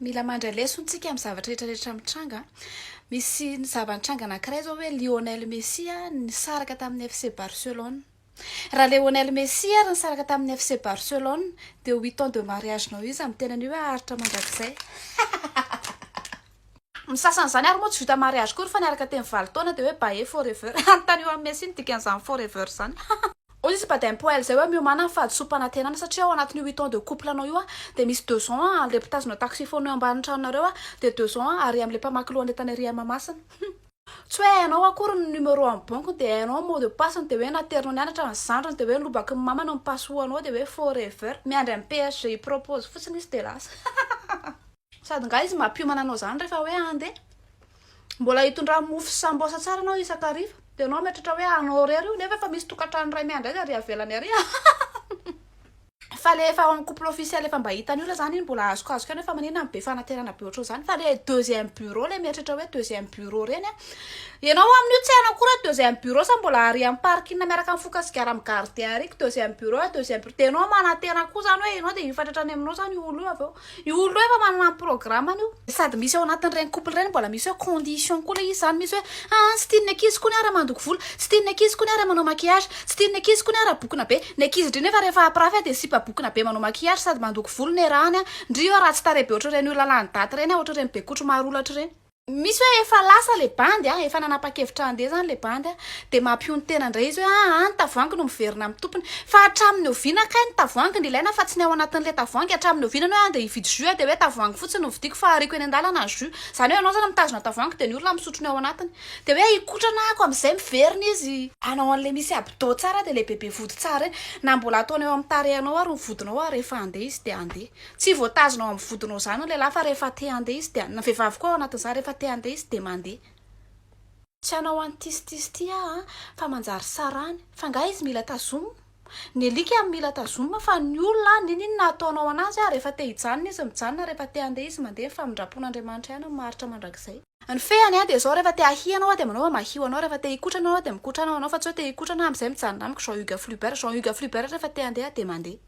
Mila mandray lesona tsika amin'ny zavatra rehetra rehetra mitranga. Misy ny zava-nitranga anankiray izao hoe Lionel Messi nisaraka tamin'ny FC Barcelone. Raha Lionel Messi ary nisaraka tamin'ny FC Barcelone dia huit ans de mariage-nao io iza miteny an'io hoe haharitra mandrakizay. Ny sasany izany ary moa tsy vita mariage akory fa niaraka teny valo taona dia hoe bae forever. Anontanio amin'i Messi ny dikan'izany forever izany. Hoy izy Baden Powell izay hoe miomàna amin'ny fahadisoam-panantenana satria ao anatin'io huit ans de couple anao io dia misy deux ans ilay mpitazona taxiphone eo ambanin'ny tranonareo dia deux ans ary amin'ilay mpamaky loha an'ilay tany ary Mahamasina. Tsy hoe hainao akory ny numéro amin'ny banque-ny dia hainao ny mot de passe-ny dia hoe naterinao nianatra ny zandriny dia hoe ny lobaky ny mama no mi-passe ho anao dia hoe forever. Miandry an'i PSG hi-propose fotsiny izy dia lasa. Sady nga izy mampiomana anao zany rehefa hoe handeha? Mbola hitondrany mofo sy sambosa tsara anao isan-kariva. Dia ianao mieritreritra hoe anao irery io nefa efa misy tokantrano iray miandry azy ary avelany ary. Fa le efa en couple officiel efa mba hitan'ny olona zany iny mbola azokazoko ihany hoe fa maninona no be fanantenana be ohatran'izany fa le deuxième bureau le mieritreritra hoe deuxième bureau reny an. Ianao amin'io tsy hainao akory hoe deuxième bureau sa mbola ary amin'ny parking miaraka mifoka sigara amin'ny gardien ary ko deuxième bureau a deuxième bureau dia ianao manantena koa zany hoe ianao dia hifatratra any aminao zany io olona io avy eo. Io olona io efa manana ny programme-ny io. Sady misy ao anatin'ireny couple ireny mbola misy hoe condition koa ilay izy zany misy hoe aa tsy tian'ny ankizy koa ny ara mandoko volo, tsy tian'ny ankizy koa ny ara manao maquillage, tsy tian'ny ankizy koa ny ara bokona be. Ny ankizy ndry nefa rehefa hampirafy dia sipa bokona be manao maquillage sady mandoko volo ny erahany a, ndry io ratsy tarehy be ohatr'ireny olona lany daty ireny a, ohatr'ireny bekotro maro holatra ireny. Misy hoe efa lasa le bandy a, efa nanapa-kevitra handeha zany le bandy a, de mampihonon-tena indray izy hoe aa ny tavoahangy no miverina amin'ny tompony. Fa hatramin'ny oviana kay ny tavoahangy no ilaina fa tsy ny ao anatin'le tavoahangy, hatramin'ny oviana ny hoe andeha hividy jus aho de hoe tavoahangy fotsiny no vidiako fa ariako eny an-dalana ny jus. Zany hoe ianao zany mitazona tavoahangy de ny olona misotro ny ao anatiny. De hoe hikotrana ako amin'izay miverina izy. Hanao an'le misy abdos tsara de le bebe vody tsara iny, na mbola ataony eo amin'ny tarehinao ary ny vodinao ary rehefa handeha izy de handeha. Tsy voatazona ao amin'ny vodinao izany ny lehilahy fa rehefa te handeha izy dia, na vehivavy koa ao anatin'izany rehefa te handeha izy dia mandeha. Tsy hanao an'ity sy ity sy ity aho an, fa manjary sarany. Fa angaha izy mila tazomina? Ny alika no mila tazomina fa ny olona n'inon'inona ataonao anazy an, rehefa te hijanona izy mijanona, rehefa te handeha izy mandeha, ny famindram-pon'Andriamanitra ihany no maharitra mandrakizay. Ny fehiny an dia izao, rehefa te hahia ianao dia manaova mahia ho anao, rehefa te hikotrana ianao dia mikotrana ho anao fa tsy hoe te hikotrana amin'izay mijanona amiko Jean Hugues Flubert, Jean Hugues Flubert rehefa te handeha dia mandeha.